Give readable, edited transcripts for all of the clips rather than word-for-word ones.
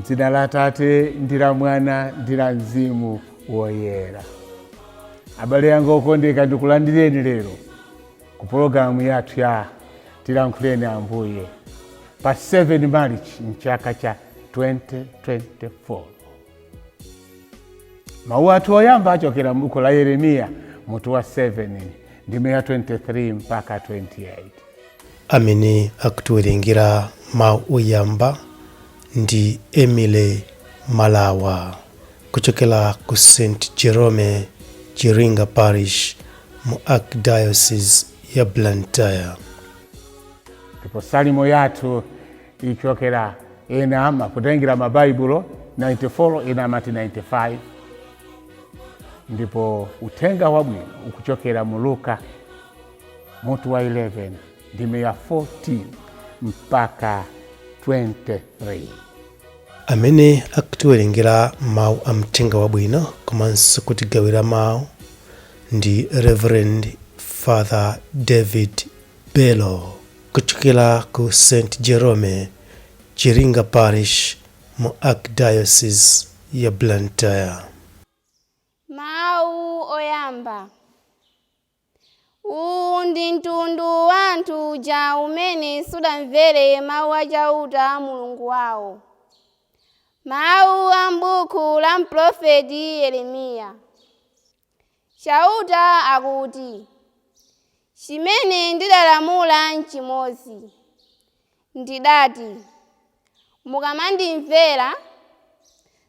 Mdzina la Atate ndi la Mwana ndi la Mzimu Woyera. Abale anga okondeka, ndikulandireni lero ku pologalamu yathu ya Tilankhuleni Ambuye pa 7 March mchaka cha 2024. Mawu athu oyamba achokera m'buku la Yeremiya mutu wa 7 ndime ya 23 mpaka 28. Amene akutiwerengera mawu oyamba ndi Emily Malawa kuchokera ku St Jerome Chiringa Parish mu Archdiocese ya Blantyre. Ndipo salimo yathu ichokera, ena amakutengera mabaibulo, 94, ena amati 95. Ndipo uthenga wabwino ukuchokera mu Luka mutu wa 11 ndime ya 14 mpaka 23. Amene akutiwerengera mawu a mthenga wabwino komanso kutigawira mawu ndi Reverend Father David Bello kuchokera ku St Jerome Chiringa Parish mu Archdiocese ya Blantyre. Mawu oyamba. Uwu ndi mtundu wa anthu uja umene sudamvere mawu a Chauta Mulungu wawo. Mawu a m'buku la mprofeti Yeremiya. Chauta akuti, chimene ndidalamula n'chimodzi. Ndidati, mukamandimvera,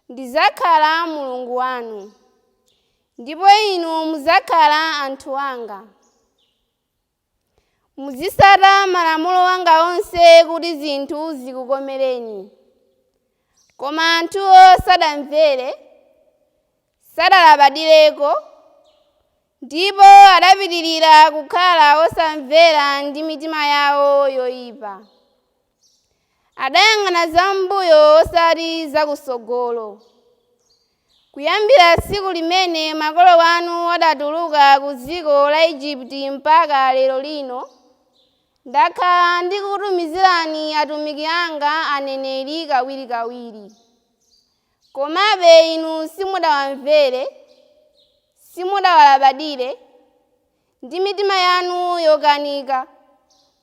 ndidzakhala Mulungu wanu, ndipo inu mudzakhala anthu anga. Muzitsata malamulo anga onse kuti zinthu zikukomereni. Koma anthuwo sadamvere, sadalabadireko, ndipo adapitirira kukhala osamvera ndi mitima yawo yoyipa. Adayang'ana zam'mbuyo osati zakutsogolo. Kuyambira tsiku limene makolo anu adatuluka ku dziko la Igupto mpaka lero lino, ndakhala ndikukutumizirani atumiki anga aneneri kawirikawiri. Komabe inu simudawamvere, simudawalabadire, ndi mitima yanu yokanika,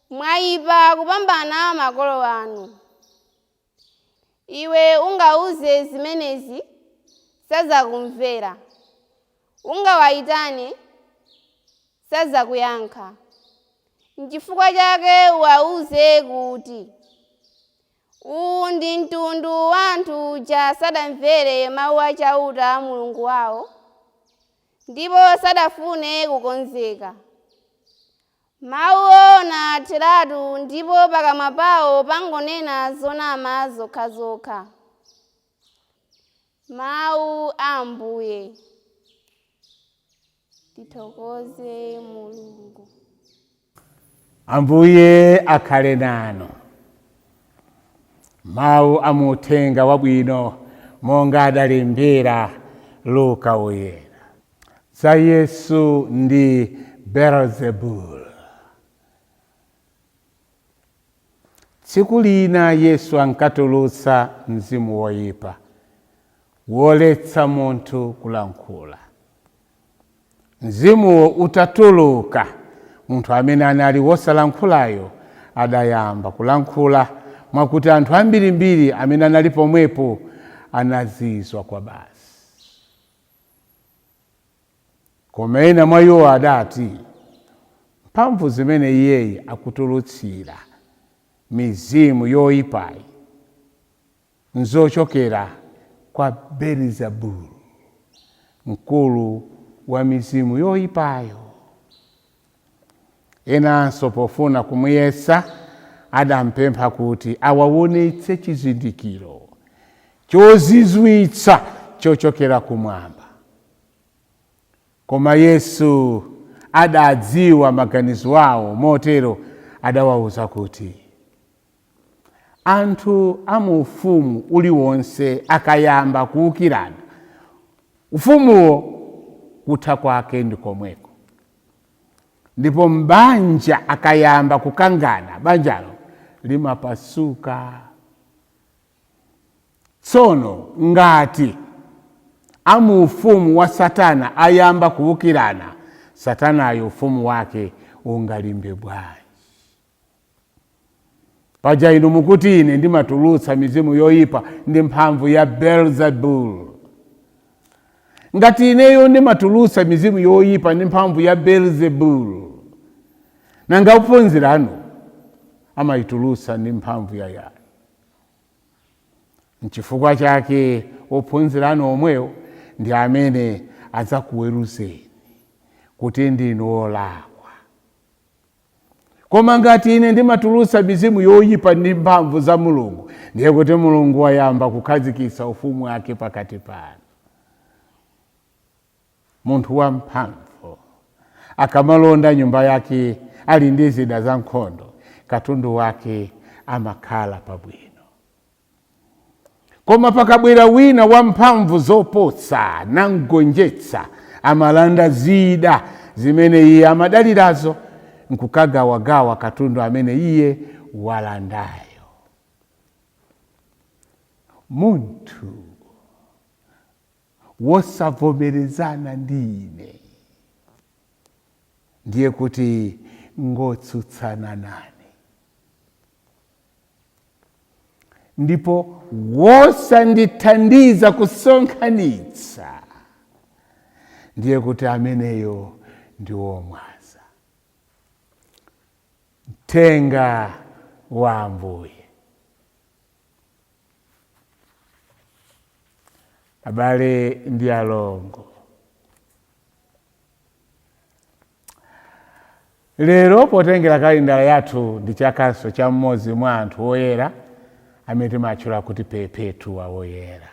mwayipa kupambana makolo anu. Iwe ungawuze zimenezi, sadzakumvera. Ungawayitane, sadzakuyankha. N'chifukwa chake uwawuze kuti, uwu ndi mtundu wa anthu uja sadamvere mawu a Chauta Mulungu wawo, ndipo sadafune kukonzeka. Mawu oona atheratu ndipo pakamwa pawo pangonena zonama zokhazokha. Mawu a Ambuye. Tithokoze Mulungu. Ambuye akhale nanu. Mawu a muthenga wabwino monga adalembera Luka Woyera. Za Yesu ndi Beelzebul. Tsiku lina Yesu ankatulutsa mzimu woyipa woletsa munthu kulankhula. Mzimuwo utatuluka, munthu amene anali wosalankhulayo adayamba kulankhula, mwakuti anthu ambirimbiri amene anali pomwepo anazizwa kwa basi. Koma ena mwa iwo adati, mphamvu zimene iyeyi akutulutsira mizimu yoyipayi nzochokera kwa Belezebulu, mkulu wa mizimu yoyipayo. Enanso pofuna kumuyesa adampempha kuti awaonetse chizindikiro chozizwitsa chochokera kumwamba. Koma Yesu adadziwa maganizo awo, motero adawawuza kuti, anthu a mu ufumu uliwonse akayamba kuwukirana, ufumuwo kutha kwake ndi komweko. Ndipo mbanja akayamba kukangana, banjalo limapasuka. Tsono ngati amu ufumu wa Satana ayamba kuwukirana, Satanayo ufumu wake ungalimbe bwanji? Paja inu mukuti ine ndimatulutsa mizimu yoyipa ndi mphamvu ya Beelzebul. Ngati ineyo ndimatulutsa mizimu yoyipa ndi mphamvu ya Beelzebul, nanga ophunzira anu amayitulutsa ndi mphamvu ya yani? Nchifukwa chake ophunzira anu omwewo ndi amene adzakuweruzeni kuti ndinu olakwa. Koma ngati ine ndimatulutsa mizimu yoyipa ndi mphamvu za Mulungu, ndiye kuti Mulungu wayamba kukhazikitsa ufumu wake pakati panu. Munthu wamphamvu akamalonda nyumba yake ali ndi zida za nkhondo, katundu wake amakhala pabwino. Koma pakabwera wina wamphamvu zoposa namgonjetsa, amalanda zida zimene iye amadalirazo nkukagawagawa katundu amene iye walandayo. Munthu wosavomerezana ndi ine ndiye kuti ngotsutsana nane, ndipo wosandithandiza kusonkhanitsa ndiye kuti ameneyo ndi womwaza. Mthenga wa Ambuye. Abale ndi alongo, lero potengera kalendala yathu ndi chakanso cha mmodzi mwa anthu oyera amene timatchula kuti Perpetua woyera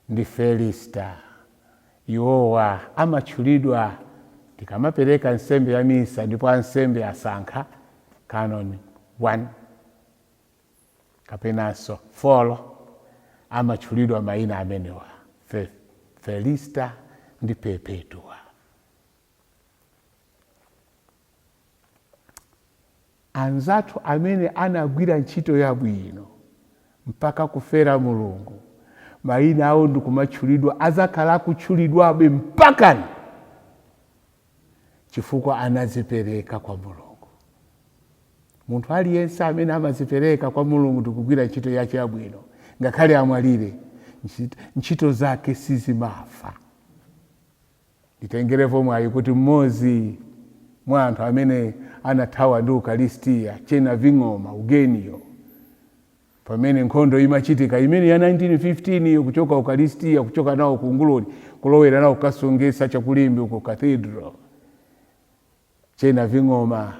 ndi Felista. Iwowa amatchulidwa tikamapereka nsembe ya misa, ndipo ansembe asankha canon 1 kapenanso 4, amatchulidwa mayina amenewa, Felista ndi Perpetua. Anzathu amene anagwira ntchito yabwino mpaka kufera Mulungu, mayina awo ndikumatchulidwa, azakhala akutchulidwabe mpakana, chifukwa anazipereka kwa Mulungu. Munthu aliyense amene amazipereka kwa Mulungu ndikugwira ntchito yake yabwino, ngakhale amwalire, ntchito zake sizimafa. Nditengerepo mwayi kuti mmodzi mwa anthu amene anathawa ndi Ukaristiya, Chena Ving'oma Eugenio, pamene nkhondo imachitika imene ya 1915 iyo, kuchoka Ukaristiya, kuchoka nawo ku Nguludi, kulowera nawo kukasungitsa chakulimbi uko cathedral, Chena Ving'oma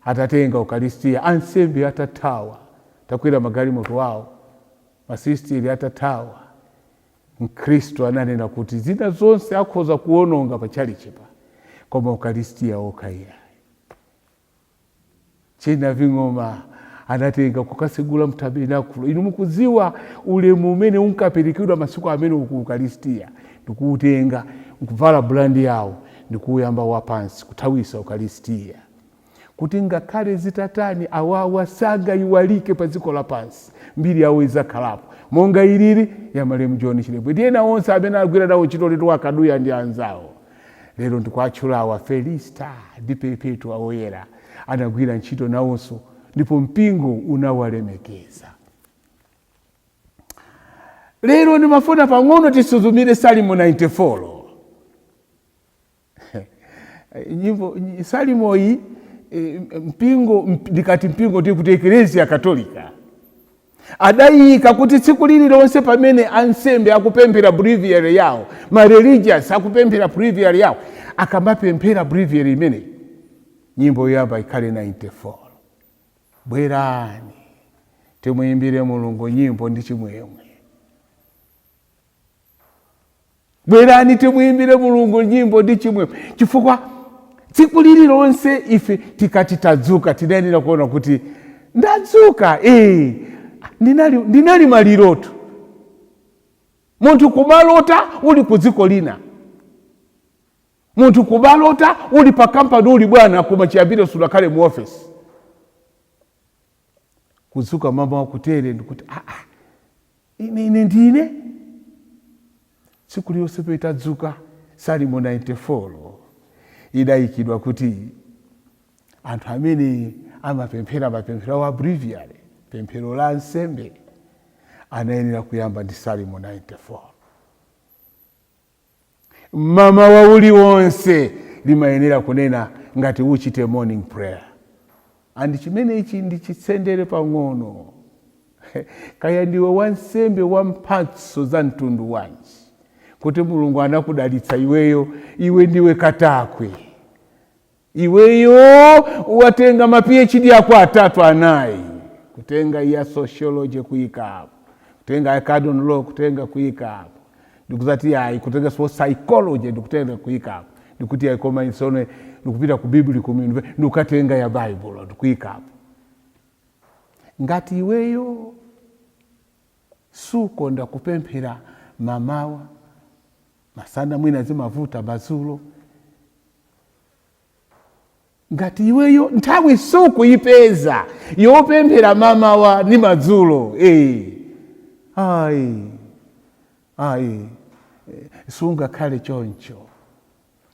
atatenga Ukaristiya, ansembe atathawa, takwera magalimoto awo, masisteri atathawa, Mkhristu ananena kuti zina zonse akhoza kuwononga pa tchalitchipa, koma Ukaristiya okha iyayi. Chena Ving'oma anatenga kukasegula mtabernakulo. Inu mukudziwa ulemu umene unkaperekedwa masiku amene ku Ukaristiya, ndikuutenga nkuvala brandi yawo ndikuuyamba wapansi kuthawisa Ukaristiya, kuti ngakhale zitatani awawa sangayiwalike pa dziko lapansi, mbiri yawo idzakhalapo monga ilili ya malemu John Chilembwe ndi ena onse amene agwira nawo ntchito letu akaduya ndi anzawo. Lero ndikuatchulawa Felista ndi Perpetua oyera, anagwira ntchito nawonso ndipo mpingo unawalemekeza. Lero ndimafuna pang'ono tisuzumire Salimo 94. Nyimbo salimo iyi, mpingo, ndikati mpingo tiri kuti Eklezia Katolika, adayika kuti tsiku lililonse pamene ansembe akupemphera breviary yawo, ma religious akupemphera breviary yawo, akamapemphera breviary imeneyi, nyimbo yoyamba ikhale 94, "Bwerani timuyimbire Mulungu nyimbo ndi chimwemwe." Bwerani timuyimbire Mulungu nyimbo ndi chimwemwe, chifukwa tsiku lililonse ife tikati tadzuka, tinayenera kuona kuti ndadzuka, ndinali malirotu. Munthu kumalota uli ku dziko lina, munthu kumalota uli pa kampani, uli bwana, koma chiyambire sudakhale mu ofesi. Kudzuka mama wakutere ndikuti aa, Ine ndine tsiku lilonse petadzuka. Salimo 94 idayikidwa kuti anthu amene amapemphera mapemphero awo, breviary, pemphero la nsembe, anayenera kuyamba ndi Salimo 94. Mamawa uliwonse limayenera kunena ngati uchite morning prayer. And chimene ichi ndi chitsendere pang'ono, kaya ndiwe wansembe wa mphatso za mtundu wanji, kuti Mulungu anakudalitsa iweyo, iwe ndiwe katakwe, iweyo watenga ma PhD ako atatu, anayi, kutenga ya sociology kuyika apo, kutenga ya canon law kutenga kuyika apo, ndikuzati ayi, kutenga so psychology ndikutenga kuyika apo, ndikuti ayi, koma isone ndikupita ku Biblical University ndikukatenga ya Bible ndikuyika apo. Ngati iweyo sukonda kupemphera mamawa, masana mwina zimavuta, madzulo, ngati iweyo nthawi sukuyipeza yopemphera mamawa ni madzulo, ayi, ayi, sungakhale choncho.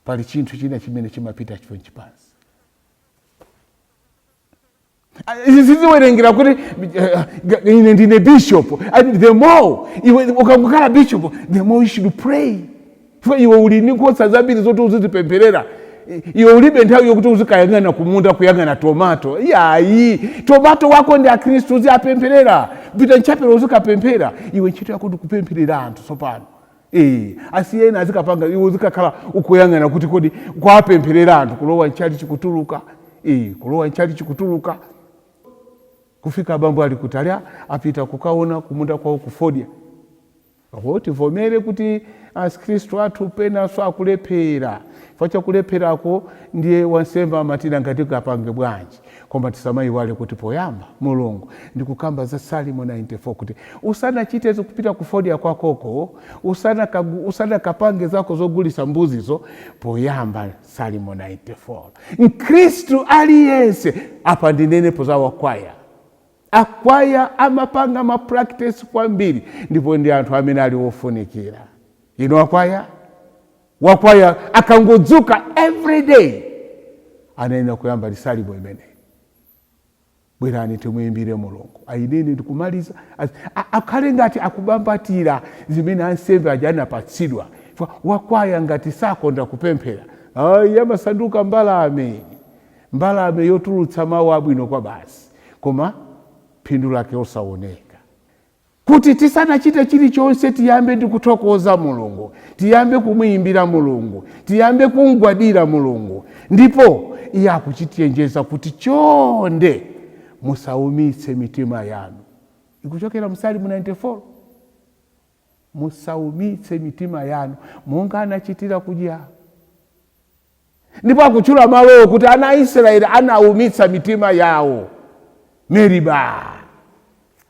Pali chinthu china chimene chimapita chonchi pansi. Ziziwerengera kuti ine ndine bishop. And the more iwe ukangokhala bishop, the more you should pray. Chifukwa iwe uli ndi nkhosa zambiri zoti uzizipempherera. Iwe ulibe nthawi yokuti uzikayang'ana kumunda, kuyang'ana tomato. Yayi, tomato wako ndi Akhristu, uziyapempherera. Pita mchapelo uzikapemphera. Iwe ntchito yako ndikupempherera anthu. Tsopano asiyeni azikapanga, iwe uzikakhala ukuyang'ana kuti kodi kwapempherera anthu, kulowa mchali chikutuluka, kulowa mchali chikutuluka, kufika abambo ali kutali, apita kukaona kumunda kwawo kufodya. Tivomere kuti akhristu athu penanso akulephera. Chifukwa chakulepherako ndiye wansembe amatida ngati kapange bwanji. Koma tisamayiwale kuti poyamba Mulungu ndikukamba za Salimo 94, kuti usanachite kupita kufodya kwakoko, usanakapange zako zogulisa mbuzizo, poyamba Salimo 94. Mkhristu aliyense, apa ndinenepo za wakwaya, akwaya amapanga ma practice kwambiri ndipo ndi anthu amene ali ofunikira. Ino akwaya, wakwaya akangodzuka every day anayenera kuyamba ndi salimo imeneyi: "Bwerani timuyimbire Mulungu." Ayinene ndikumaliza, akhale ngati akubambatira zimene ansembe aja anapatsidwa. Chifukwa wakwaya ngati sakonda kupemphera, ayi, amasanduka mbalame, mbalame yotulutsa mawu abwino kwa basi, koma phindu lake osaoneka. Kuti tisanachite chilichonse tiyambe ndi kuthokoza Mulungu, tiyambe kumuyimbira Mulungu, tiyambe kumgwadira Mulungu. Ndipo iye akuchichenjeza kuti chonde musaumitse mitima yanu. Ikuchokera msalimu 94: "Musaumitse mitima yanu monga anachitira kudya." Ndipo akutchula malowo kuti ana a Israeli anaumitsa mitima yawo Meriba.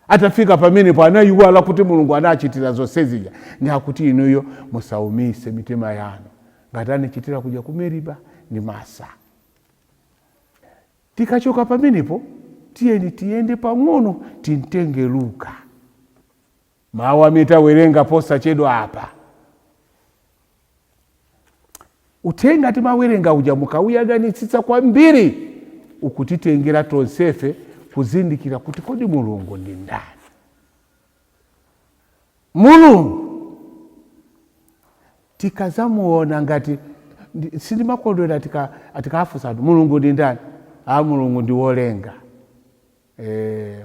Atafika pamenepo anayiwala kuti Mulungu anachitira zonse zija. Ndi akuti inuyo musaumise mitima yanu ngati anachitira kudya ku Meriba ndi Masa. Tikachoka pamenepo, tiyeni tiyende pang'ono, timtenge Luka. Mawu amene tawerenga posachedwa apa, uthenga timawerenga uja, mukauyang'anitsitsa kwambiri ukutitengera tonsefe kuzindikira kuti kodi Mulungu ndi ndani? Mulungu tikazamuona ngati sindimakondwera tikafunsa anthu, "Mulungu ndi ndani?" "A, Mulungu ndi wolenga,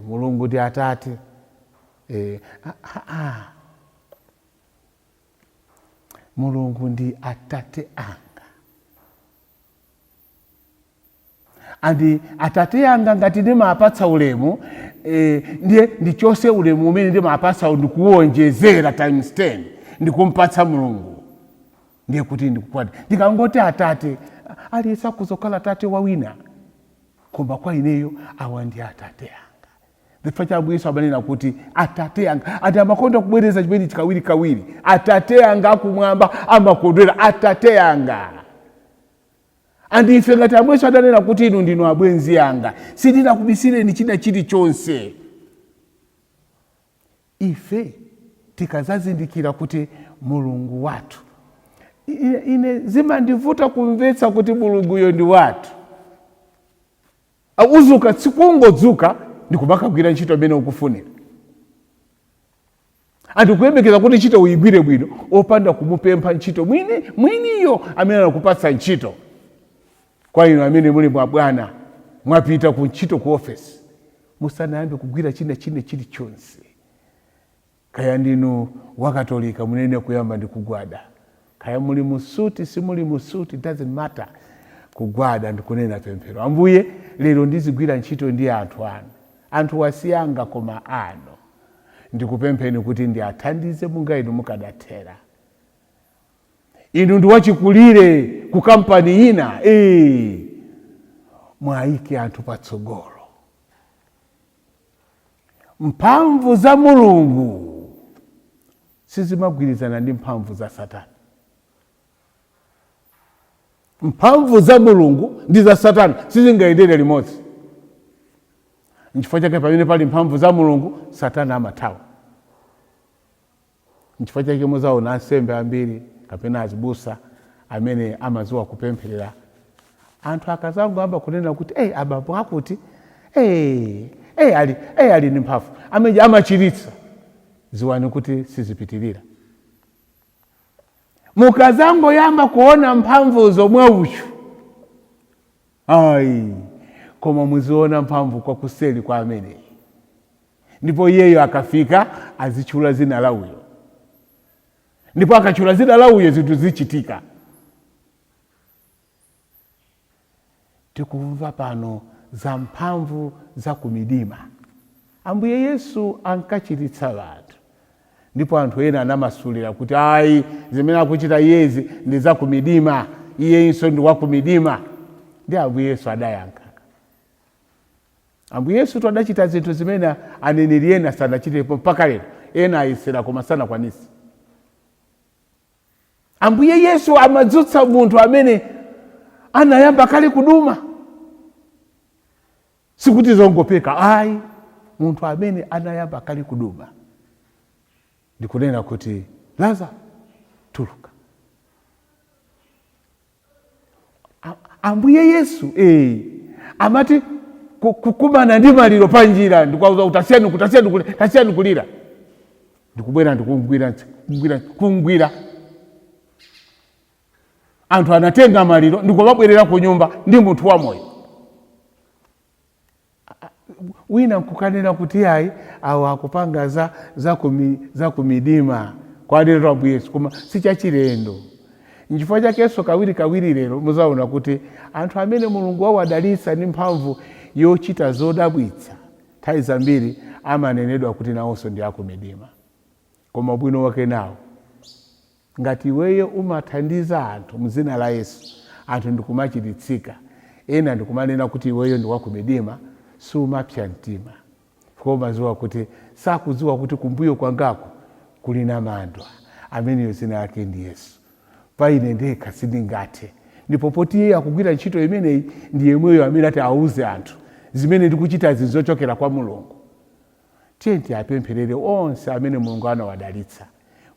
Mulungu ndi atate." Ah, ah, ah. Mulungu ndi atate anga, and atate anga ngati ndimapatsa ulemu, ndiye ndichose ulemu umene ndimapatsa ndikuwonjezera times 10, ndikumpatsa Mulungu, ndiye kuti ndikukwati. Ndikangoti atate, aliyense akuzokhala tate wa wina, koma kwa ineyo awa ndi atate anga. Chifukwa cha Yesu amanena kuti "atate anga", ati amakonda kubwereza chimene kawiri kawiri, "atate anga akumwamba amakondwera", atate anga. And ife ngati amweso adanena kuti "Inu ndinu abwenzi anga, sindinakubisireni china chilichonse." Ife Tikazazindikira kuti Mulungu wathu, ine zimandivuta kumvetsa kuti Mulunguyo ndi wathu. Uzuka tsikungodzuka ndikumakagwira ntchito imene ukufunira, andikuyembekeza kuti ntchito uyigwire bwino opanda kumupempha ntchito mwini mwiniyo amene anakupatsa ntchito. Kwa inu amene muli mwa bwana, mwapita ku ntchito, ku ofesi, musanayambe kugwira china chine chilichonse, kaya ndinu Wakatolika, munene kuyamba ndi kugwada. Kaya muli musuti, simuli musuti, doesn't matter, kugwada ndikunena pemphero: "Ambuye, lero ndizigwira ntchito ndi anthu anu. Anthu wasiyanga koma ano ndikupempheni kuti ndiathandize munga inu mukadathera." Inu ndi wachikulire ku kampani ina, mwayike anthu patsogolo. Mphamvu za Mulungu sizimagwirizana ndi mphamvu za Satana. Mphamvu za Mulungu ndi za Satana sizingayendere limodzi. Nchifukwa chake pamene pali mphamvu za Mulungu, Satana amathawa. Nchifukwa chake muzaona ansembe ambiri kapena azibusa amene amaziwa kupempherera anthu, akazangoyamba kunena kuti, "Hey, abambo akuti, hey, hey, ali, hey, ali ndi mphamvu amene amachiritsa," ziwani kuti sizipitirira. Mukazangoyamba kuona mphamvuzo mwauchu, ayi, koma muziona mphamvu kwa kuseli kwa ameneyi, ndipo iyeyo akafika azitchula zina la uyo, ndipo akatchula zina la uyo zinthu zichitika. Tikumva pano za mphamvu za kumidima. Ambuye Yesu ankachiritsa anthu, ndipo anthu ena anamasulira kuti, "Ayi, zimene akuchita iyezi ndi za kumidima, iyenso ndi wa kumidima." Ndi Ambuye Yesu adayankha. Ambuye Yesu adachita zinthu zimene aneneri ena sanachitepo mpaka lero. Ena ayesera koma sanakwanise. Ambuye Yesu amadzutsa munthu amene anayamba kale kuduma. Sikuti zongopeka, ayi, munthu amene anayamba kale kuduma, ndikunena kuti, "Lazaro, tuluka." Ambuye Yesu amati kukumana ndi maliro pa njira, ndikuwauza kuti, "Tasiyani, tasiyani, tasiyani kulira." Ndikubwera, ndikungwira, kungwira, kungwira. Anthu anatenga maliro ndikumabwerera ku nyumba ndi munthu wamoyo. Wina nkukanena kuti, "Ayi, awo akupanga za kumidima." Kwanena Ambuye Yesu, koma sichachilendo. Nchifukwa chakenso kawiri kawiri lero muzaona kuti anthu amene Mulungu wawadalitsa ndi mphamvu yochita zodabwitsa, nthawi zambiri amanenedwa kuti nawonso ndi akumidima. Koma bwino wake nawo, ngati iweyo umathandiza anthu mzina la Yesu, anthu ndikumachiritsika, ena ndikumanena kuti iweyo ndi wakumidima, sumapsa mtima, koma umadziwa kuti sakudziwa kuti kumbuyo kwangako kuli namandwa ameneyo zina yake ndi Yesu. Pa ine ndekha sindingathe, ndipo poti iye akugwira ntchito imeneyi, ndi yemweyo amene ati auze anthu zimene ndikuchitazi zochokera kwa Mulungu. Tiye tiapempherere onse amene Mulungu anawadalitsa,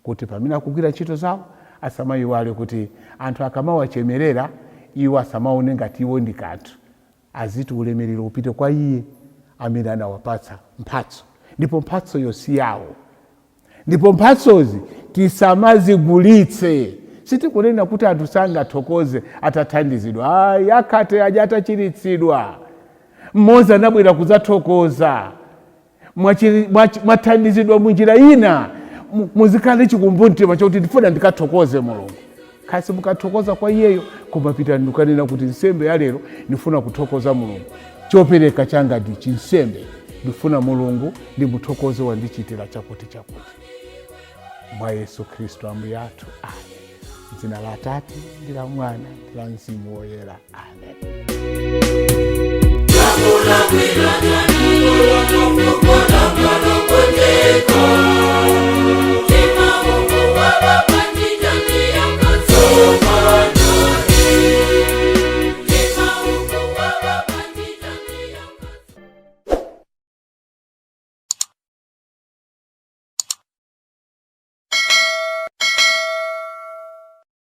kuti pamene akugwira ntchito zawo asamayiwale kuti anthu akamawachemerera iwo asamaone ngati iwo ndi kanthu. Aziti ulemerero upite kwa iye amene anawapatsa mphatso, ndipo mphatsoyo si yawo, ndipo mphatsozi tisamazigulitse. Sitikunena kuti anthu sangathokoze atathandizidwa, ayi. Akhate aja atachiritsidwa, mmodzi anabwera kudzathokoza. Mwathandizidwa munjira ina, muzikhala chikumbumtima chokuti ndifuna ndikathokoze Mulungu. Khasi mukathokoza kwa iyeyo, koma pitani ndikanena kuti, "Nsembe ya lero ndifuna kuthokoza Mulungu. Chopereka changa ndichi, nsembe. Ndifuna Mulungu ndimuthokoze, wandichitira chakuti chakuti." Mwa Yesu Khristu Ambuye athu, amen. Dzina la Atate ndi la Mwana ndi la Mzimu Woyera, amen. Hakuna.